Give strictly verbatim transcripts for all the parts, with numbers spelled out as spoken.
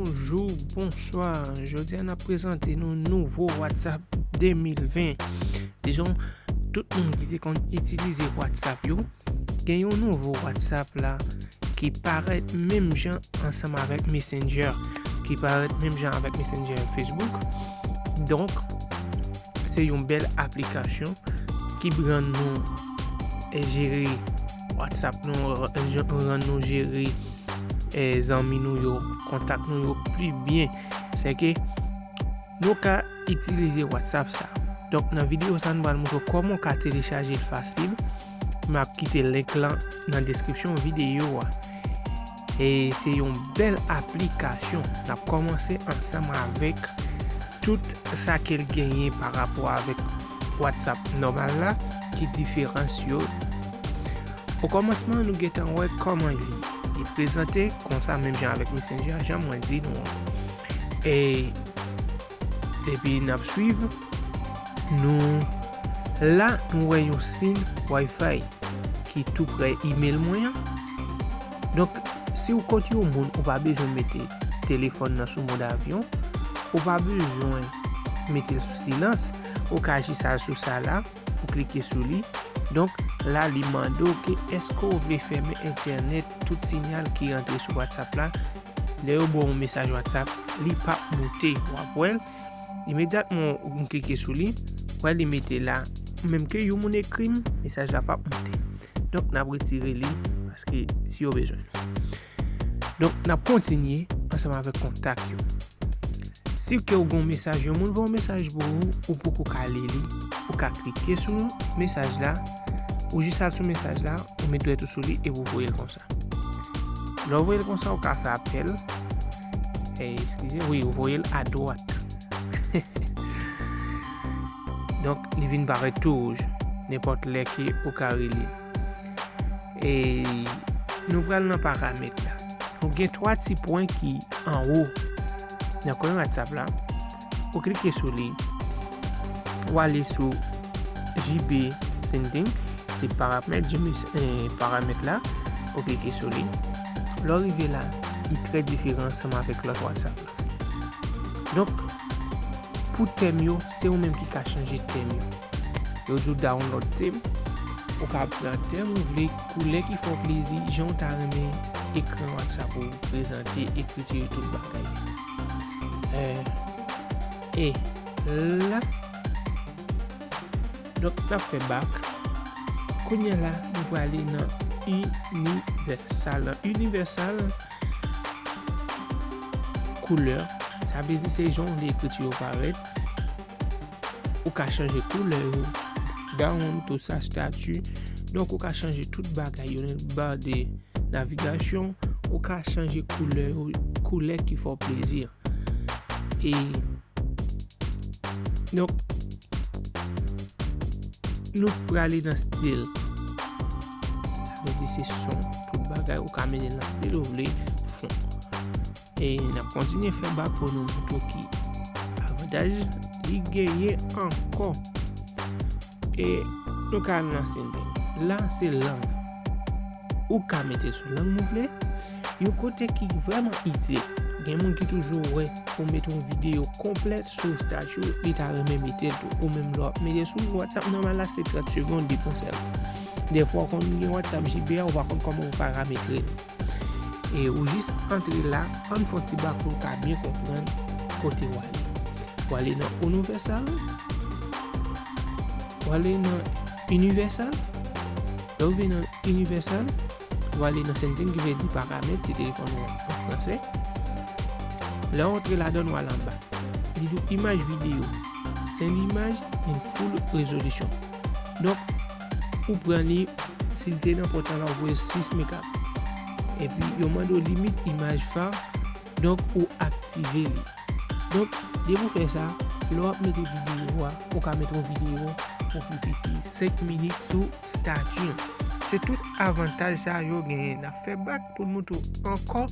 Bonjou, bonswa. Jodi a n ap prezante nou nouvo WhatsApp de mil ven. Dizon, tout moun ki te konn itilize WhatsApp yo, gen yon nouvo WhatsApp la ki parèt menm jan ansanm avèk Messenger, ki parèt menm jan avèk Messenger Facebook. Donk, se yon bèl aplikasyon ki rann nou, eh, jere WhatsApp nou, rann nou jere, eh, zanmi nou yo, kontak nou yo pi byen. Se ke nou ka itilize WhatsApp sa. Donk, nan videyo sa, nou pral montre w kòman w ka telechaje l fasil. M ap kite link lan nan deskripsyon videyo a. E se yon bèl aplikasyon. N ap kòmanse ansanm avèk tout sa ke l genyen pa rapò avèk WhatsApp nòmal la, ki diferans yo. O kòmansman, nou gentan wè kòman li, li prezante, konsa menm jan avèk Messenger, jan mwen di nou an. E, epi n ap swiv, nou, la, nou wè yon siy Wi-Fi ki tou prè email mwen an. Donk, si w kot yon moun, ou pa bezwen mete telefòn nan sou mòd avyon, ou pa bezwen mete l sou silans, ou ka jis al sou sa la, ou klike sou li. Donk, la, li mande w ke èske w vle fèmen entènèt, tout siyal ki rantre sou WhatsApp la. Lè yo ba w yon mesaj WhatsApp, li p ap moute, w ap wè l. Imedyatman ou klike sou li, w wè li mete la. Menm ke yon moun ekri m, mesaj la p ap moute. Donk, n ap retire li, paske si yo bezwen. Donk, n ap kontinye ansanm avèk kontak yo. Si ke w gen yon mesaj, yon moun voye yon mesaj pou ou, ou poko ka li li, ou ka klike sou mesaj la, ou jis al sou mesaj la, ou met dwèt ou sou li epi ou voye l konsa. Lè w voye l konsa, ou ka fè apèl. Eh, eskize, wi, ou voye l adwat. Donk, li vin parèt tou wouj, nenpòt lè ke ou ka rele. E nou pral nan paramèt la. Nou gen twa ti pwen ki anwo nan kwen WhatsApp la. Ou klike sou li. Ou ale sou J B Sending. Se paramèt, J B, eh, paramèt la. Ou klike sou li. Lè w rive la, li trè diferan ansanm avèk lòt WhatsApp la. Donk, pou tèm yo, se ou menm ki ka chanje tèm yo. Yo di w download tèm, ou ka pran tèm ou vle, koulè ki fè w plezi, jan w ta renmen ekran WhatsApp ou prezante, ekriti yo, tout bagay. Eh, e la, donk, n ap fè bak. Kounye a la, nou prale nan inivèsal. Nan inivèsal, koulè, sa vle di se jan w vle ekriti yo parèt. Ou ka chanje koulè yo, background, tout sa, estati. Donk, ou ka chanje tout bagay yo, nan ba de navigasyon, ou ka chanje koulè yo, koulè ki fè w plezi. E, donk, nou prale nan stil. Sa vle di se son, tout bagay, ou ka mennen nan stil ou vle, fon. E n ap kontinye fè bak pou nou montre w ki avantaj li genyen ankò. E nou ka al nan Sending. La, se lang. Ou ka mete sou lang ou vle. Yon kote ki vrèman itil. Gen moun ki toujou wè ou mete yon videyo konplèt sou estati, li ta renmen mete l tou. Ou menm lè w ap mete sou WhatsApp nòmal la, se trant segonn li pran sèlman. Dèfwa, w konn gen WhatsApp J B a, ou pa konn kòman ou parametre l. E ou jis antre la, ann fè yon ti bak pou w ka byen konprann kote w ale. W ale nan inivèsal, w ale nan inivèsal, lè w vin nan inivèsal, w ale nan Sending ki vle di paramèt, se telefòn ou an fransè. Lè w antre ladan l, w al anba. Li di w imaj videyo, send imaj in full resolution. Donk, ou pran li, si l te nan pòt la, ou voye sis mega. Epi, yo mande w limit imaj fa, donk, ou aktive li. Donk, depi w fè sa, lè w ap mete videyo a, ou ka mete yon videyo pou pi piti senk minit sou estati. Se tout avantaj sa yo genyen. N ap fè bak pou n montre w ankò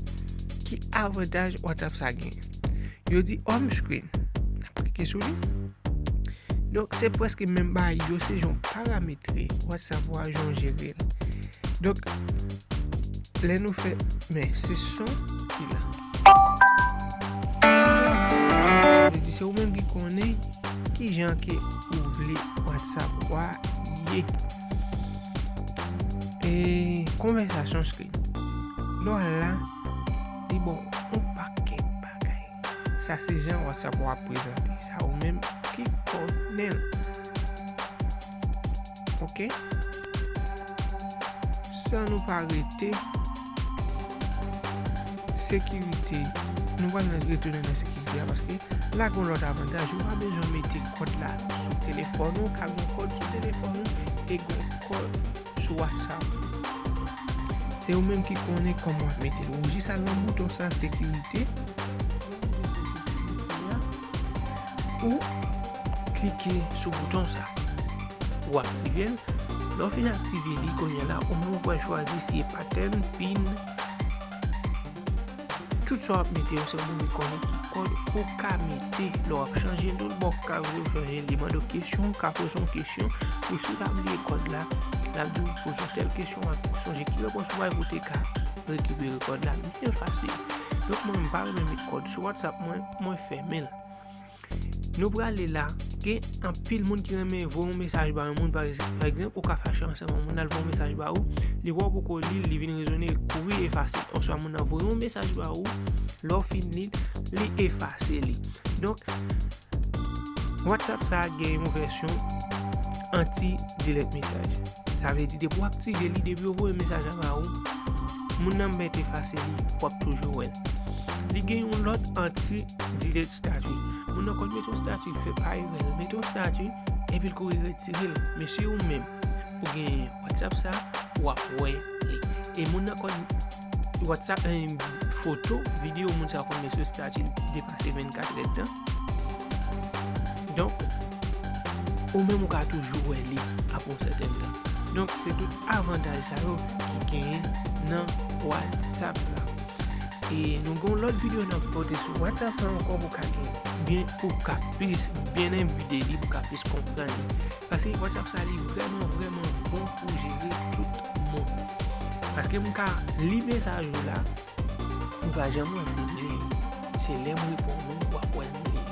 ki avantaj WhatsApp sa genyen. Yo di home screen. N ap klike sou li. Donk, se prèske menm bagay yo, se jan w parametre WhatsApp ou a, jan w jere l. Donk, lè nou fè, men se son ki la. Se ou menm ki konnen kijan ke ou vle WhatsApp ou a ye. E konvèsasyon screen. Lè w al la, li ba w yon pakèt bagay. Sa se jan WhatsApp ou a prezante. Sa ou menm ki konnen l. Ok? San nou pa rete, sekirite. Nou pral retounen nan sekirite a paske la gen yon lòt avantaj. Ou pa bezwen mete kòd la sou telefòn ou, ka gen kòd sou telefòn ou e gen kòd sou WhatsApp. Se ou menm ki konnen kòman w ap mete l. Ou jis al nan bouton sa, sekirite. Ou klike sou bouton sa. Ou aktive l. Lè w fin aktive li, kounye a la, ou menm ou pral chwazi si e pattern, pin, tout sa w ap mete yo, se ou menm ki konnen ki kòd ou ka mete lè w ap chanje l. Donk, ou ka vle w chanje l, li mande w kesyon, ou ka poze yon kesyon. Pou si w ta bliye kòd la, l ap di w poze yon tèl kesyon, w ap sonje ki repons ou bay pou w te ka rekipere kòd la byen fasil. Donk, mwen, m pa renmen met kòd sou WhatsApp mwen, mwen fèmen l. Nou prale la, gen anpil moun ki renmen voye yon mesaj ba yon moun, pa egzanp, pa egzanp, ou ka fache ansanm ak moun, l al voye yon mesaj ba ou, li wè w poko li l, li vin rezone, li kouri efase l. Oswa moun nan voye yon mesaj ba ou, lè w fin li l, li efase li. Donk, WhatsApp sa a gen yon vèsyon anti-delete mesaj. Sa vle di, depi w aktive li, depi yo voye mesaj la ba ou, moun nan mèt efase li, w ap toujou wè l. Li gen yon lòt anti-delete statut. Moun nan konn mete yon statut, l fè pa erè, l mete yon statut, epi l kouri retire l. Men si ou menm, ou gen WhatsApp sa, w ap wè li. E moun nan konn WhatsApp, eh, foto, videyo moun sa konn met sou statut depase vennkat èdtan. Donk, ou menm ou ka toujou wè li apre yon sèten tan. Donk, se tout avantaj sa yo ki genyen nan WhatsApp la. E nou gen yon lòt videyo n ap pote sou WhatsApp la ankò pou ka gen byen, pou ka plis byen enbi de li, pou ka plis konprann li. Paske WhatsApp sa li vrèman, vrèman bon pou jere tout moun. Paske m ka li mesaj ou la, ou pa janm wè si m li. Se lè m reponn ou, w ap wè m li.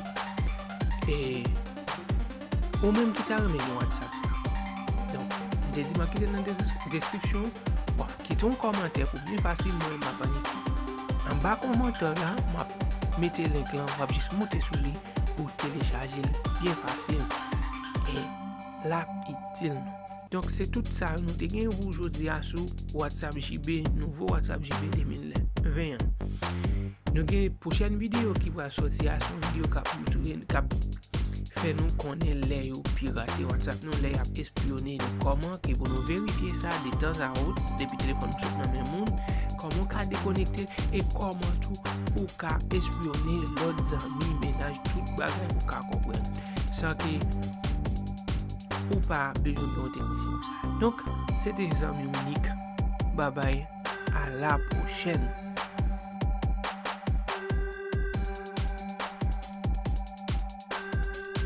E ou menm ki ta renmen gen WhatsApp sa. Donk, m te di m ap kite nan des-, deskripsyon, w ap kite yon kòmantè pou byen fasil, mwen m ap annik anba kòmantè la, m ap mete link lan, w ap jis moute sou li pou telechaje l byen fasil. E l ap itil nou. Donk, se tout sa nou te gen pou jodi a sou WhatsApp J B, nouvo WhatsApp J B de mil ven an. Nou gen pwochèn videyo ki pral sòti a, se yon videyo k ap montre, k ap fè nou konnen lè yo pirate WhatsApp nou, lè y ap espyone nou, kòman ke pou nou verifye sa de tan a wot, depi telefòn nou sot nan men moun, kòman w ka dekonekte e kòman tou ou ka espyone lòt zanmi, mennaj, tout bagay ou ka konprann. San ke ou pa bezwen gen yon teknisyen pou sa. Donk, se te zanmi w Nick. Babay, a la pwochèn.